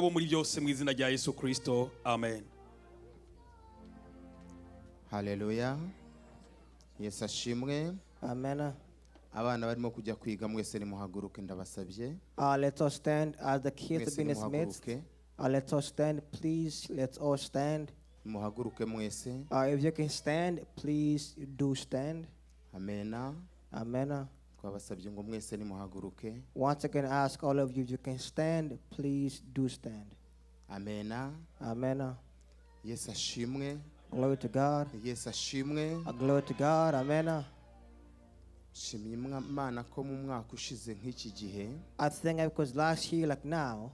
Muri byose, mu izina rya Yesu Kristo, amen. Haleluya, Yesu ashimwe. Amen. Abana barimo kujya kwiga, mwese nimuhaguruke, ndabasabye. Let us stand as the kids have Mwese been dismissed. nimuhaguruke. Let us stand, please. Let's all stand. Muhaguruke mwese. If you can stand, please do stand. Amena. Amen. Twabasabye ngo mwese nimuhaguruke. Once again, I ask all of you, if you can stand, please do stand. Amena. Amen. Yesu ashimwe. Glory to God. Yesu ashimwe. Glory to God. Amen. Nshimye Imana ko mu mwaka ushize nk'iki gihe I think because last year, like now,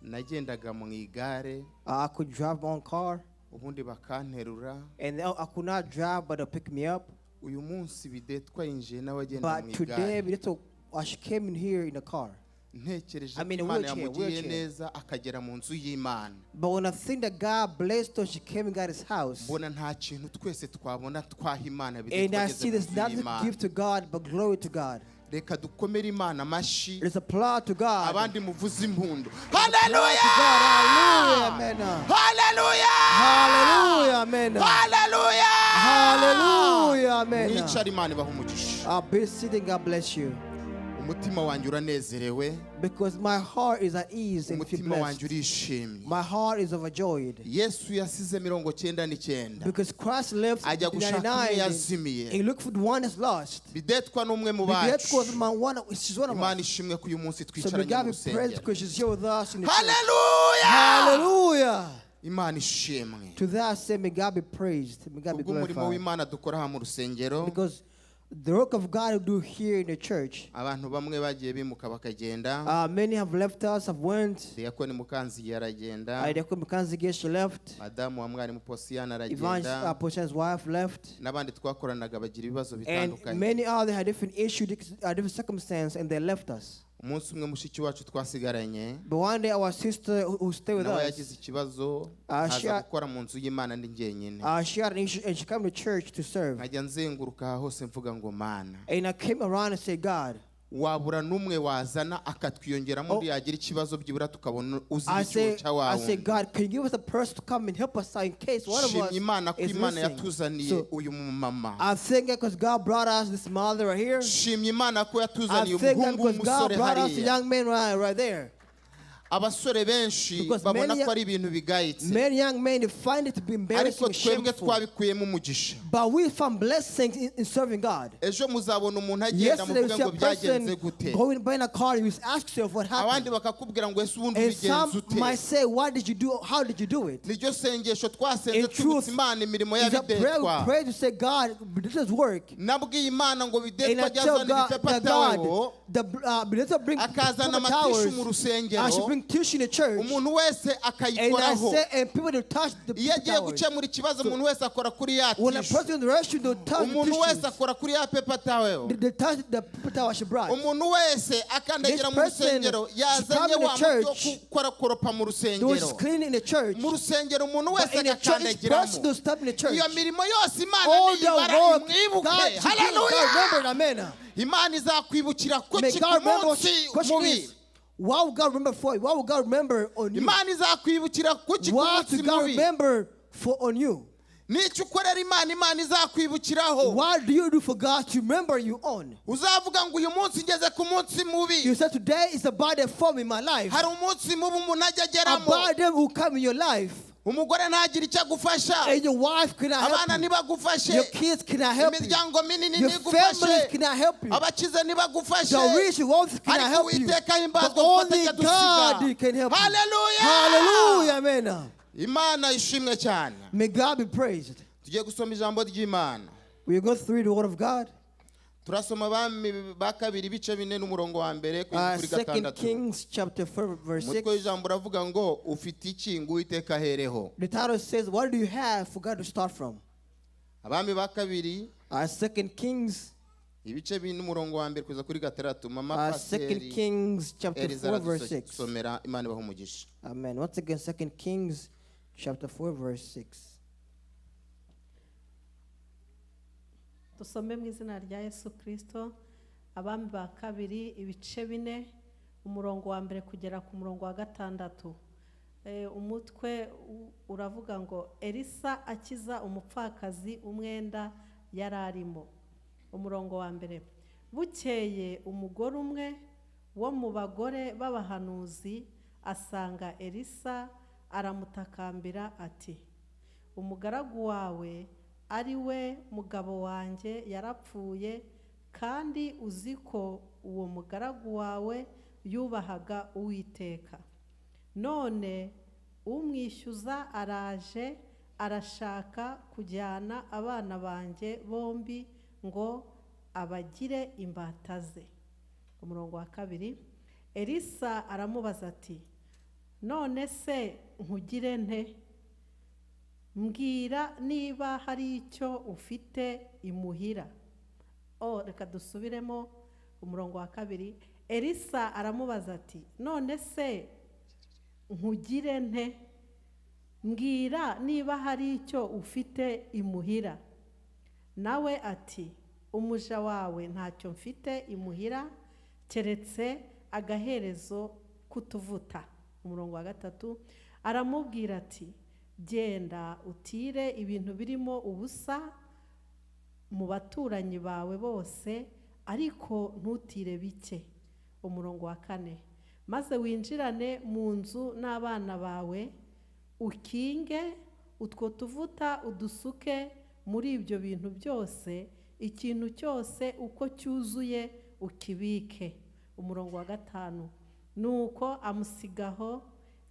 nagendaga mu igare, I could drive my own car, ubundi bakanterura. And I could not drive, but they'll pick me up. Uyu munsi Bidetwa yinjiye n'abagenda mu But today, igare. little, she came in here in a car. Ntekereje I mean, ko Imana wheelchair, yamugiriye wheelchair. Neza akagera mu nzu y'Imana, But when I think that God blessed her, she came and got his house. Mbona nta kintu twese twabona twaha Imana And Bidetwa I ageze see mu there's nzu nothing to y'Imana. Give to God but glory to God. Reka dukomere Imana amashyi. Let's applaud to God. Abandi muvuze impundu. Applaud to Haleluya! God. Hallelujah. Amen. Haleluya! Hallelujah. Amen. Haleluya! Hallelujah. Amen. Mwicare, Imana ibaha umugisha. Be sitting. God bless you. Umutima wanjye uranezerewe. Because my heart is at ease and feel Umutima wanjye blessed. Urishimye. My heart is overjoyed. Yesu yasize 99. Because Christ left Ajya gushaka umwe 99. yazimiye. He looked for the one that's lost. Bidetwa ni umwe mu That was bacu. my one. She's one of Imana us. ishimwe ko uyu munsi So may twicaranye God mu be praised rusengero. because she's here with us in the church. Haleluya! Hallelujah. Imana ishimwe. To that say, may God be praised. May God be Kubw'umurimo glorified. w'Imana dukora aha mu rusengero, Because the work of God we do here in the church, abantu bamwe bagiye bimuka bakagenda. Many have left us, have went. Diyakoni Mukanzigiye aragenda. Diakon Mukanzige, she left. Madamu wa mwarimu Posiyani Evangelist aragenda. Poshan's wife left. N'abandi twakoranaga bagira ibibazo And bitandukanye. Many others had different issues, different circumstances, and they left us. Umunsi umwe mushiki wacu twasigaranye But one day, our sister who stayed with nawe us, yagize ikibazo, aza gukora mu nzu y'Imana ndi njyenyine. She had an issue, and she came to church to serve. Nkajya nzenguruka aha hose mvuga ngo Mana, And I came around and said, "God," wabura n'umwe wazana akatwiyongeramo, undi yagira ikibazo byibura tukabona uzi I icyuho say, cya wa I say, wundi. "God, can you give us a person to come and help us out in case one of us Shimye Imana ko is Imana missing?" yatuzaniye So uyu mumama. I thank God because God brought us this mother right here. Shimye Imana ko I yatuzaniye thank God umuhungu because God w'umusore brought us a hariya. Young man right there. Abasore benshi Because babona ko ari ibintu bigayitse, many young men, they find it to be embarrassing ariko and twebwe shameful. twabikuyemo umugisha. But we found blessings in serving God. Ejo muzabona umuntu agenda, Yesterday we muvuge see ngo a byagenze person gute, going buying a car. You ask yourself what abandi happened. Bakakubwira ngo ese ubundi And ubigenza some ute? Might say, "What did you do? How did you do it?" Niryo sengesho twasenze In twibutsa truth, Imana imirimo it's a prayer we y'abidetwa. Pray to say, "God, this is work." Nabwiye Imana ngo And Bidetwa I ajya tell azana God ibipaper that God, towel, the let's bring akazana paper amatishu mu towels. Rusengero, I should bring tissue in the church. Umuntu wese And I akayikoraho. Say, and people to touch the Iyo paper agiye towels. gukemura ikibazo, umuntu wese akora kuri ya When a tishu. person in the restroom, they'll touch the Umuntu wese tissues. Akora kuri ya paper towel. They touch the paper towel she brought. Umuntu wese akandagira This mu person rusengero she yazanye come in wa the muti wo church. Gukora koropa mu They was rusengero. Cleaning in the church. Mu rusengero umuntu But wese in the church, each person agakandagiramo. will step in the church. Iyo mirimo yose Imana All the niyibara work imwibuke. God should do, God Haleluya! remembered. Amen. Imana izakwibukira May kuki ku God remember. munsi Question mubi? is, why would God remember for you? Why would God remember on you? Imana izakwibukira kuki ku Why munsi to God mubi? Remember for on you? N'icyo ukorera Imana, Imana izakwibukiraho. What do you do for God to remember you on? Uzavuga ngo uyu munsi ngeze ku munsi mubi. You said today is about the form in my life. Hari umunsi mubi umuntu ajya A ageramo, bad day will come in your life. Umugore ntagire icyo agufasha, And your wife cannot abana help you. ntibagufashe, Your kids cannot help you. imiryango minini Your ntigufashe, families cannot help you. abakize ntibagufashe, The rich wealth cannot ariko help you. Uwiteka But ahimbazwa kuko only atajya adusiga. God can help you. Haleluya! Hallelujah. Amen. Imana ishimwe cyane. May God be praised. Tugiye gusoma ijambo ry'Imana. We are going through the word of God. Turasoma Abami ba Kabiri ibice 4 n'umurongo wa mbere kugeza kuri Second 6. Kings chapter 4 verse Umutwe 6. w'ijambo uravuga ngo ufite iki ngo Uwiteka ahereho? The title says, "What do you have for God to start from?" Abami ba Kabiri Second Kings, ibice 4 n'umurongo wa mbere kugeza kuri 6. Mama Second pasiteri Kings chapter Eliza 4 verse 6. aradusomera, Imana ibaha umugisha. Amen. Once again, Second Kings chapter 4 verse 6. Dusome mu izina rya Yesu Kirisito. Abami ba Kabiri ibice 4. Umurongo wa mbere kugera ku murongo wa gatandatu. Umutwe uravuga ngo Elisa akiza umupfakazi umwenda yari arimo. Umurongo wa mbere: bukeye umugore umwe wo mu bagore b'abahanuzi asanga Elisa, aramutakambira ati: "Umugaragu wawe, ari we mugabo wanjye, yarapfuye, kandi uzi ko uwo mugaragu wawe yubahaga Uwiteka. None umwishyuza araje, arashaka kujyana abana banjye bombi ngo abagire imbata ze." Umurongo wa kabiri: Elisa aramubaza ati: "None se nkugire nte? Mbwira niba hari icyo ufite imuhira." Oh, reka dusubiremo umurongo wa kabiri. Elisa aramubaza ati: "None se nkugire nte? Mbwira niba hari icyo ufite imuhira." Nawe ati: "Umuja wawe ntacyo mfite imuhira keretse agaherezo k'utuvuta." Umurongo wa gatatu: aramubwira ati: "Genda utire ibintu birimo ubusa mu baturanyi bawe bose, ariko ntutire bike." Umurongo wa kane: "Maze winjirane mu nzu n'abana bawe, ukinge, utwo tuvuta udusuke muri ibyo bintu byose, ikintu cyose uko cyuzuye ukibike." Umurongo wa gatanu: nuko amusigaho,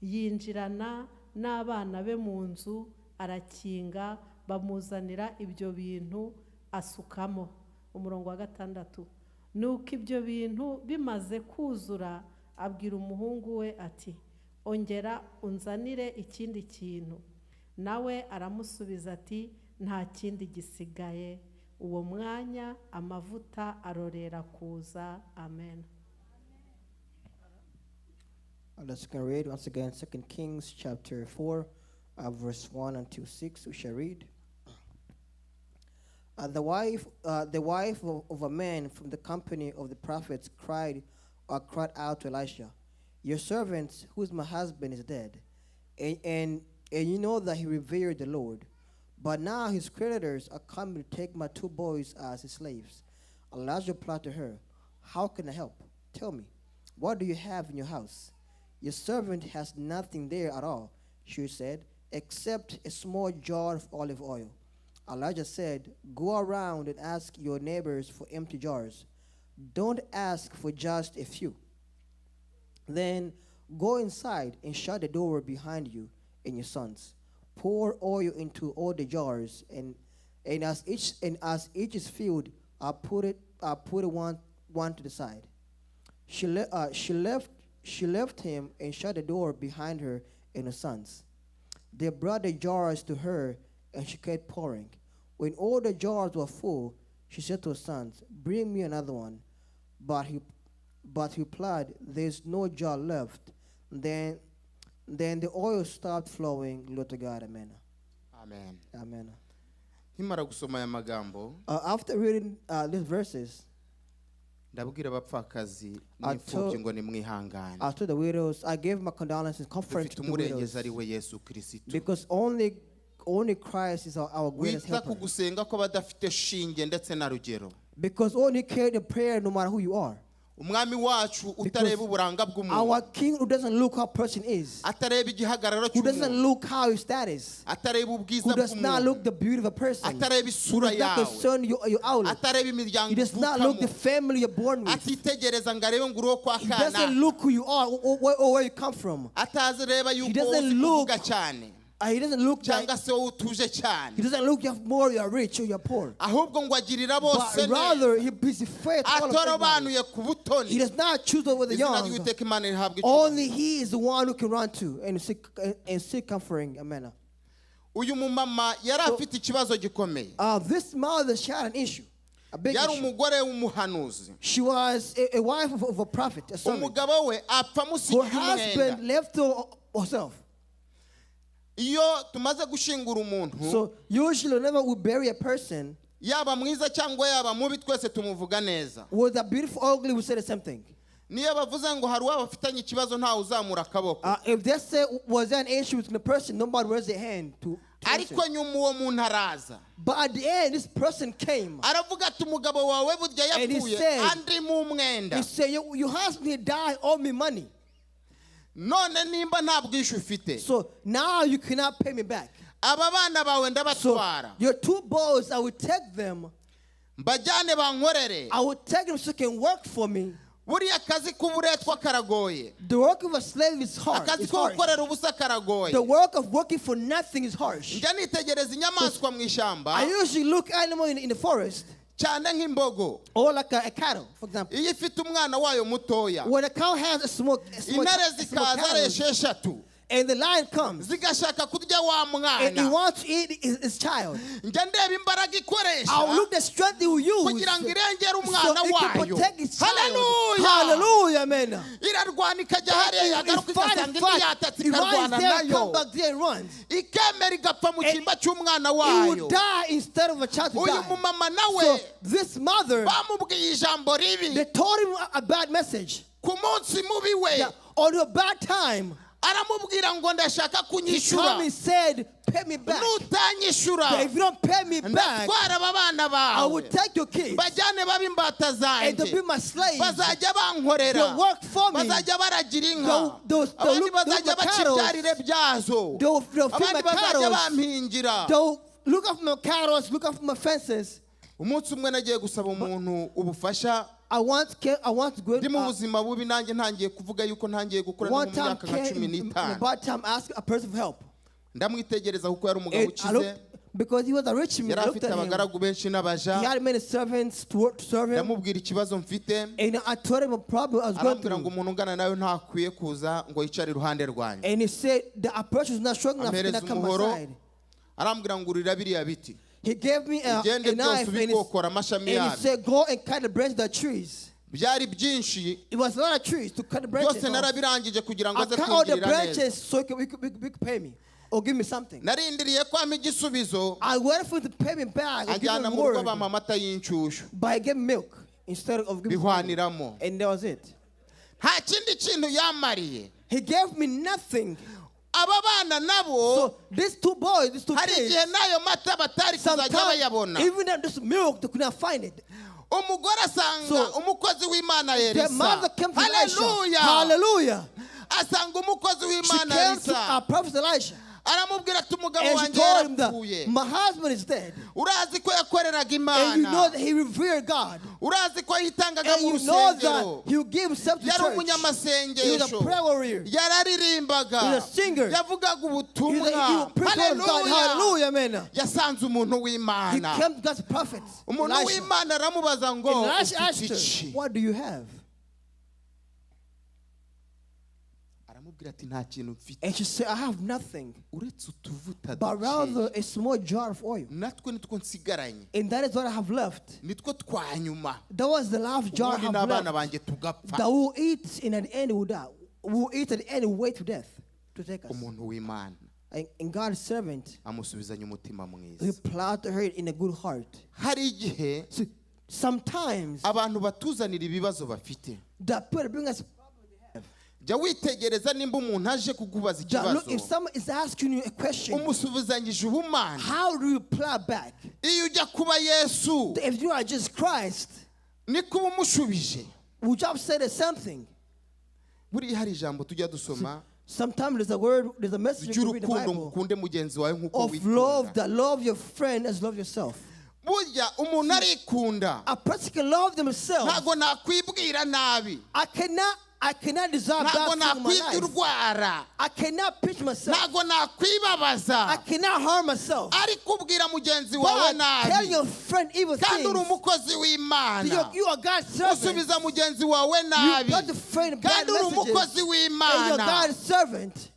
yinjirana n'abana be mu nzu, arakinga, bamuzanira ibyo bintu asukamo. Umurongo wa gatandatu: nuko ibyo bintu bimaze kuzura, abwira umuhungu we ati: "Ongera unzanire ikindi kintu." Nawe aramusubiza ati: "Nta kindi gisigaye." Uwo mwanya amavuta arorera kuza. Amen. Let's go read once again 2 Kings chapter 4, verse 1 until 6. We shall read. The wife of a man from the company of the prophets cried out to Elisha, "Your servant, who is my husband, is dead, and you know that he revered the Lord. But now his creditors are coming to take my two boys as his slaves." Elijah replied to her, "How can I help? Tell me, what do you have in your house?" "Your servant has nothing there at all," she said, "except a small jar of olive oil." Elijah said, "Go around and ask your neighbors for empty jars. Don't ask for just a few. Then go inside and shut the door behind you and your sons. Pour oil into all the jars, and as each is filled, I put it one to the side." She left him and shut the door behind her and her sons. They brought the jars to her, and she kept pouring. When all the jars were full, she said to her sons, "Bring me another one." But he replied, "There's no jar left." Then the oil stopped flowing. Glory to God. Amen. Amen. Amen. Nkimara gusoma aya magambo, After reading these verses, ndabwira abapfakazi n'imfubyi ngo nimwihangane. I told the widows, I gave my condolences, comfort Dufite to the umurengezi, widows. ari we Yesu Kirisitu. Because only Christ is our greatest Wita ku helper. gusenga kw'abadafite shinge ndetse na rugero. Because only carry the prayer no matter who you are. Umwami wacu utareba uburanga bw'umuntu, Our King who doesn't look how person is, atareba igihagararo who doesn't cy'umuntu, look how his status, atareba ubwiza who does not bw'umuntu, look the beauty of a person, atareba who isura does not yawe, concern your outlook. Atareba imiryango He does not look the uvukamo, family you're born with. Atitegereza ngo arebe ngo uri uwo kwa He doesn't kana, look who you are or where you come from. Atazireba yuko Doesn't uzi look- kuvuga cyane, He doesn't look like, cyangwa se wowe utuje cyane, he doesn't look you're more you're rich or you're poor. Ahubwo ngo agirira bose But neza, rather he is fair to all of everybody. Atorobanuye ku butoni. He does not choose over the Izina young. ry'Uwiteka Imana rihabwa icyubahiro. Only he is the one who can run to and seek comforting. Amen. Uyu mumama yari afite ikibazo gikomeye. This mother, she had an issue, a big Yari issue. Umugore w'umuhanuzi. She was a wife of a prophet, a servant. Umugabo we apfa Her amusigiye umwenda. Husband left her herself. Iyo tumaze gushingura umuntu, So usually, whenever we bury a person, yaba mwiza cyangwa yaba mubi, twese tumuvuga neza. Whether beautiful or ugly, we say the same thing. Niyo bavuze ngo hari uwaba afitanye ikibazo, ntawe uzamura akaboko. If they say was there an issue with the person, nobody raised their hand to answer. Ariko nyuma uwo muntu araza. But at the end, this person came. Aravuga ati umugabo wawe burya And he yapfuye said- andimo umwenda. He said, Your husband, he died, owe me money. None nimba nta bwishyu ufite, So now you cannot pay me back. Aba bana bawe So ndabatwara, your two boys, I will take them. Mbajyane bankorere. I will take them so they can work for me. Buriya akazi k'uburetwa karagoye. The work of a slave is hard. Akazi It's ko harsh. gukorera ubusa karagoye. The work of working for nothing is harsh. Njya nitegereza inyamaswa mu ishyamba, I usually look animal in the forest cyane nk'imbogo, or like a cattle, for example. Iyo ifite umwana wayo mutoya, When a cow has a intare small zikaza ari cattle, esheshatu, and the lion comes zigashaka kurya wa and he mwana, wants to eat his child, njya ndeba imbaraga ikoresha I will look the strength he will use kugira ngo irengere so umwana it can wayo. protect his child. Haleluya. Hallelujah, man. Irarwana ikajya hariya, yagaruka He fight igasanga and indi fight. yatatse, He runs ikarwana there and nayo, come back there and runs. ikemera igapfa mu And cyimba cy'umwana He wayo. would die instead of a child to Uyu die. mumama nawe, So this mother, bamubwiye ijambo ribi they told him a bad message. Ku munsi mubi we. That on a bad time, Aramubwira ngo ndashaka he kunyishyura. come and said, "Pay me back." Nutanyishyura, That if you don't pay me back, ndatwara aba bana I will bawe, take your kids bajyane babe imbata and they'll zanjye, be my slaves. bazajya bankorera, They'll work for me. bazajya baragira inka, They'll abandi look bazajya my baca cattle. ibyarire byazo, They'll feed abandi my bazajya cattle. bampingira. They'll look after my cattle, look after my fences. Umunsi umwe nagiye gusaba umuntu ubufasha. I want to go. Ndi mu buzima bubi nanjye, ntangiye kuvuga yuko ntangiye gukura, no One mu time, myaka nka came, cumi in a n'itanu. bad time, ask a person for help. Ndamwitegereza kuko yari umugabo And I ukize. looked, because he was a rich man. Yari I looked afite at him. abagaragu benshi n'abaja. He had many servants to work to serve him. Ndamubwira ikibazo mfite. And I told him a problem I was going Arambwira ngo through. umuntu ungana nawe ntakwiye kuza ngo yicare iruhande rwanjye. And he said the approach was not strong enough to Ampereza not come umuhoro, aside. arambwira ngo urira biriya biti, He gave me ugende a byose knife ubikokora amashami and he yabyo. said, "Go and cut the branches of the trees." Byari byinshi. It was a lot of trees to cut the branches Byose off. narabirangije kugira ngo I aze cut all the kungirira neza. branches so he could pay me or give me something. Narindiriye ko ampa igisubizo. I waited for him to pay me back or give me Anjyana a mu rugo, word, bampa amata y'inshyushyu. but he gave me milk instead of giving me money. Bihwaniramo. And that was it. Nta kindi kintu yamariye. He gave me nothing. Aba bana nabo, So these two boys, these two hari kids, igihe n'ayo mata batari kuzajya sometimes bayabona. even though this milk, they could not find it. Umugore asanga So, umukozi w'Imana The Elisa. mother came to Elisha. Haleluya. Hallelujah. Asanga umukozi She w'Imana came to Elisa, our prophet Elisha. Aramubwira ati umugabo And she wanjye told him that yarapfuye. my husband is dead. Urazi ko yakoreraga And you know Imana. that he revered God. Urazi ko yitangaga And mu you know rusengero. that he would give himself to Yari church. He was umunyamasengesho. a prayer warrior. Yararirimbaga. He was a singer. Yavugaga He was ubutumwa. a, he would preach the word of God. Haleluya. Hallelujah, man. Yasanze umuntu He w'Imana. came to God's prophet. Umuntu Elisha. w'Imana aramubaza ngo And Elisha ufite asked iki? her, "What do you have?" Aramubwira ati nta kintu mfite And she said, "I have nothing, uretse utuvuta but dukeya. rather a small jar of oil. Natwe nitwo nsigaranye. And that is what I have left." Nitwo twa nyuma. That was the last jar I Ubundi have n'abana left. banjye tugapfa. That we'll eat and at the end we'll die. We'll eat at the end and wait to death to take us. Umuntu w'Imana And God's servant amusubizanya umutima mwiza. replied to her in a good heart. Hari igihe So sometimes abantu batuzanira ibibazo bafite. that people bring us Jya witegereza nimba umuntu aje kukubaza that look, if ikibazo, someone is asking you a question, umusubizanyije ubumana. how do you reply back? Iyo ujya kuba Yesu, If you are just Christ, niko uba umushubije. would you have said something? Buriya hari ijambo tujya dusoma Sometimes there's a word, there's a message you can read in the ry'urukundo, ngo Bible ukunde mugenzi wawe nk'uko of love, wikunda. that love your friend as love yourself. Burya umuntu arikunda. A person can love themselves. Ntabwo nakwibwira nabi. I cannot desire Ntabwo bad thing in my nakwibwa life. urwara. I cannot pinch myself. Ntabwo nakwibabaza. I cannot harm myself. Ariko ubwira mugenzi wawe But tell nabi, your friend evil kandi uri things. umukozi w'Imana. You are God's servant. Usubiza mugenzi wawe You nabi, got the friend bad kandi uri messages. umukozi And you're w'Imana. God's servant.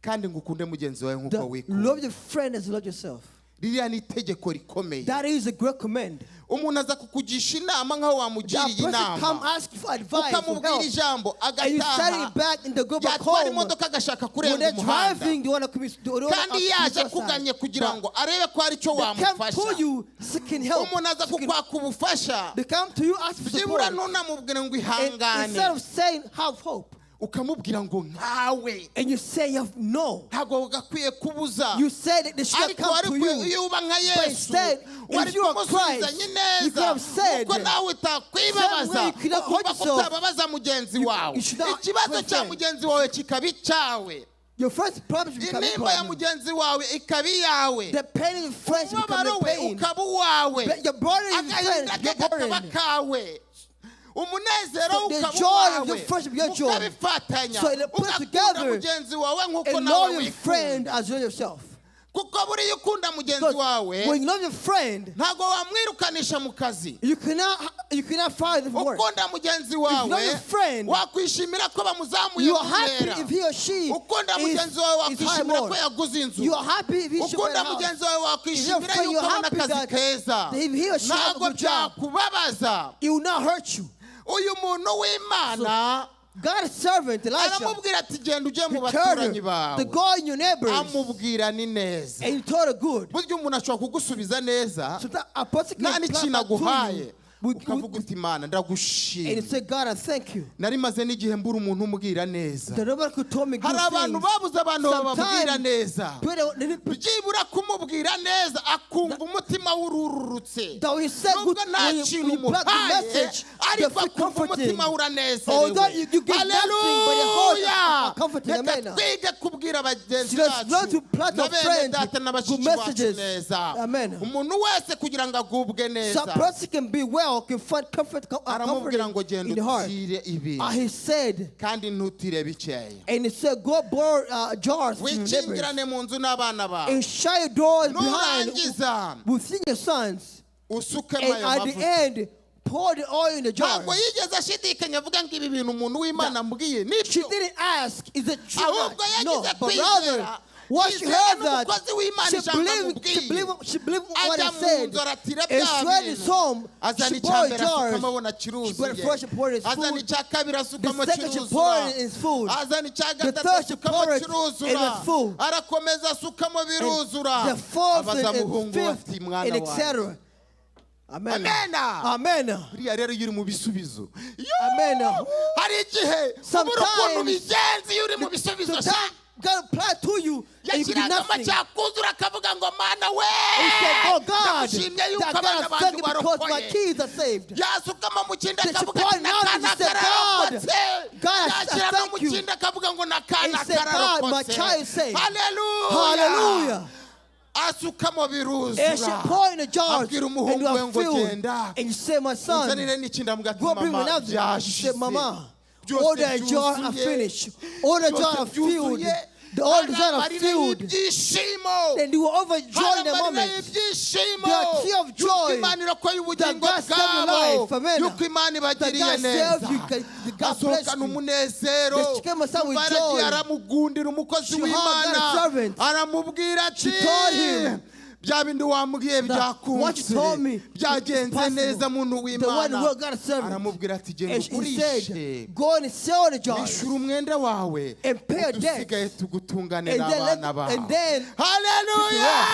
Kandi ngo ukunde mugenzi wawe nk'uko The, wikunda. love your friend as you love yourself. Ririya ni itegeko rikomeye. That is a great command. Umuntu aza kukugisha inama nk'aho That wamugiriye person come inama, ask you for advice, for ukamubwira help, ijambo, and you send agataha, it back and they go back yatwara home. imodoka agashaka When kurenga they're umuhanda, driving, they want to commit, they wanna kandi commit yaje suicide. akuganye kugira But ngo arebe ko hari icyo they come wamufasha. to you seeking help. Umuntu aza kukwaka ubufasha, They come to you ask for byibura support. ntunamubwire ngo And ihangane, instead of saying have hope, ukamubwira ngo nkawe, and you say you have no. ntabwo gakwiye kubuza. You said that they should have Ariko come wari to kwiye you. iyo uba nka But Yesu, instead, wari if you are kumusubizanya Christ, you neza, could have said, kuko nawe utakwibabaza, same way you could not ukumva hurt ko yourself, utababaza mugenzi wawe, you should not ikibazo hurt cya friend. Mugenzi wawe kikaba icyawe, Your first problem should become your intimba ya problem. Mugenzi wawe ikaba iyawe, The pain in friends should become umubabaro your we pain. ukaba uwawe, But your burden in friends, agahinda ke your kakaba burden. kawe, umunezero So the ukaba joy of your uwawe, friendship, your joy. mukabifatanya, So they put ugakunda together mugenzi wawe nk'uko and nawe love your friend wikunda, as you love yourself. Kuko buriya ukunda mugenzi Because wawe, when you love your friend, ntabwo wamwirukanisha mu kazi. you cannot fire them from work. Ukunda mugenzi If you wawe, love your friend, wakwishimira ko bamuzamuye you are mu happy ntera. if he or she Ukunda is, mugenzi wawe, is high wakwishimira ko more. yaguze inzu. You are happy if he should buy Ukunda a house. mugenzi wawe, wakwishimira If you're yuko abona happy akazi that keza. if he or she have a Ntabwo good job, byakubabaza. it will not hurt you. Uyu muntu w'Imana God's servant, Elijah, aramubwira ati genda ujye mu he told her baturanyi bawe. to go in your neighbors, Amubwira ni neza. and he told her good. Burya umuntu ashobora kugusubiza neza, So that a person nta can n'ikintu clap back to aguhaye, you ukavuga uti Imana and ndagushima, you say, "God, I thank you." nari maze n'igihe mbura umuntu umbwira neza. That nobody could tell me good Hari abantu things. babuze abantu bababwira Sometimes, neza, But they didn't- byibura kumubwira neza akumva umutima wururutse, that when you said good, nubwo nta when you, kintu when you brought the umuhaye, message, they ariko feel akumva comforting. umutima Although uranezerewe. you give nothing, but your heart Haleluya! are comforting. Reka Amen. twige kubwira bagenzi So let's learn bacu to plant na our bene friends data na good bashiki bacu messages. neza. Amen. Umuntu wese kugira ngo agubwe So neza, a person can be well, can find comfort, aramubwira ngo comfort genda in the heart. utire ibi, He said, kandi ntutire bikeya, and he said, "Go borrow jars from your neighbors wikingirane mu nzu n'abana bawe, and shut your doors behind nurangiza within your sons." usukemo And ayo at the mavuta. end, pour the oil in the jars. Ntabwo yigeze ashidikanya avuga ngo ibi bintu umuntu w'Imana ambwiye She nibyo. didn't ask, "Is it true or Ahubwo not?" No, yagize but rather, kwizera, what she yizera heard that n'umukozi w'Imana she ijambo believed, she amubwiye. believed, she believed what Ajya he mu said. nzu aratira And bya she went his bintu, home, azana she icya poured mbere jars. asukamo abona She brought kiruzuye, fresh, she poured his azana food. icya kabiri asukamo The second she kiruzura, poured in his food. Azana icya The gatatu third she asukamo poured it, it kiruzura, was full. Arakomeza asukamo biruzura, The fourth abaza and muhungu we fifth ati mwana and wanjye. etc. Amen. Amen. Amen. Buriya rero iyo uri mu bisubizo, yo, Amen. hari igihe ubura ukuntu Sometimes bigenza iyo uri mu bisubizo sha. Sometimes God apply to you and you can do Yashyiragamo nothing. cyakuzura akavuga ngo Mana we, He said, "Oh God, ndagushimye yuko that abana God, I thank banjye you because my barokoye. kids are saved." Yasukamo mu kindi That she akavuga ati poured out n'akana and she said, "God, kararokotse. God, I Yashyira no thank mu you." kindi akavuga ngo n'akana He said, "God, my kararokotse." child is saved. Haleluya! Hallelujah. Asukamo And she biruzura, poured in the jars abwira and umuhungu you we are ngo filled. genda And you say, "My son, unzanire n'ikindi." Amuga ati go bring mama, another." You say, byashize, "Mama, byose all the jars are byuzuye. finished. All the jars are filled. Byuzuye. The all the jars are Amarira filled." y'ibyishimo. Then they were overjoyed in the Amarira moment. y'ibyishimo The tear of yuko joy Imana irokoye ubugingo that God saved your bwabo, life. Amen. yuko Imana That ibagiriye God neza, saved you. God blessed asohokana you. umunezero. That she came aside with Umva yaragiye joy. aramugundira umukozi She hugged w'Imana, God's servant. aramubwira ati She told him bya bindi wambwiye that what you byakunze, told me is byagenze possible. neza muntu The one w'Imana. who got a servant. Aramubwira ati genda And he ugurishe, said, "Go and sell the jars wishyura umwenda wawe, and pay your debt. udusigaye tugutunganira And then abana bawe." and then Haleluya!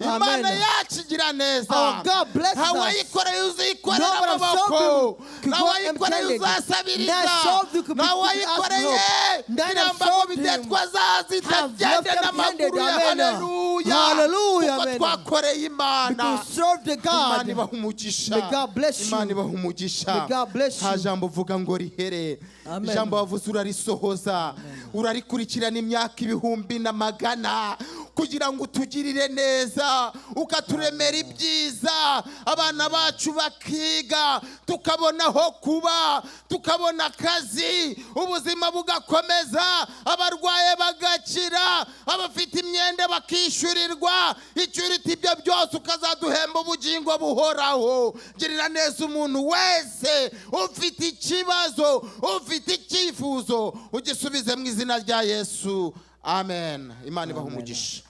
Amen. Imana yacu igira neza. Our God blesses Nta us. wayikoreye uzikorera Nobody amaboko, served him could nta go wayikoreye empty-handed. uzasabiriza, None served you could be nta could ask wayikoreye help. None birambago served him bidetwa azaza have itagende left n'amaguru empty-handed. ye. Amen. Haleluya! Hallelujah. Kuko Amen. twakoreye Imana. Because serve the Imana God. ibaha umugisha. May God bless you. Imana ibaha umugisha. May God bless Nta you. jambo uvuga ngo rihere. Amen. Ijambo wavuze urarisohoza, urarikurikirana imyaka ibihumbi n'amagana kugira ngo utugirire neza, ukaturemera ibyiza, abana bacu bakiga, tukabona aho kuba, tukabona akazi, ubuzima bugakomeza, abarwaye bagakira, abafite imyenda bakishyurirwa. Icyo uruta ibyo byose, ukazaduhemba ubugingo buhoraho. Girira neza umuntu wese ufite ikibazo, ufite icyifuzo, ugisubize mu izina rya Yesu. Amen. Imana ibaha umugisha.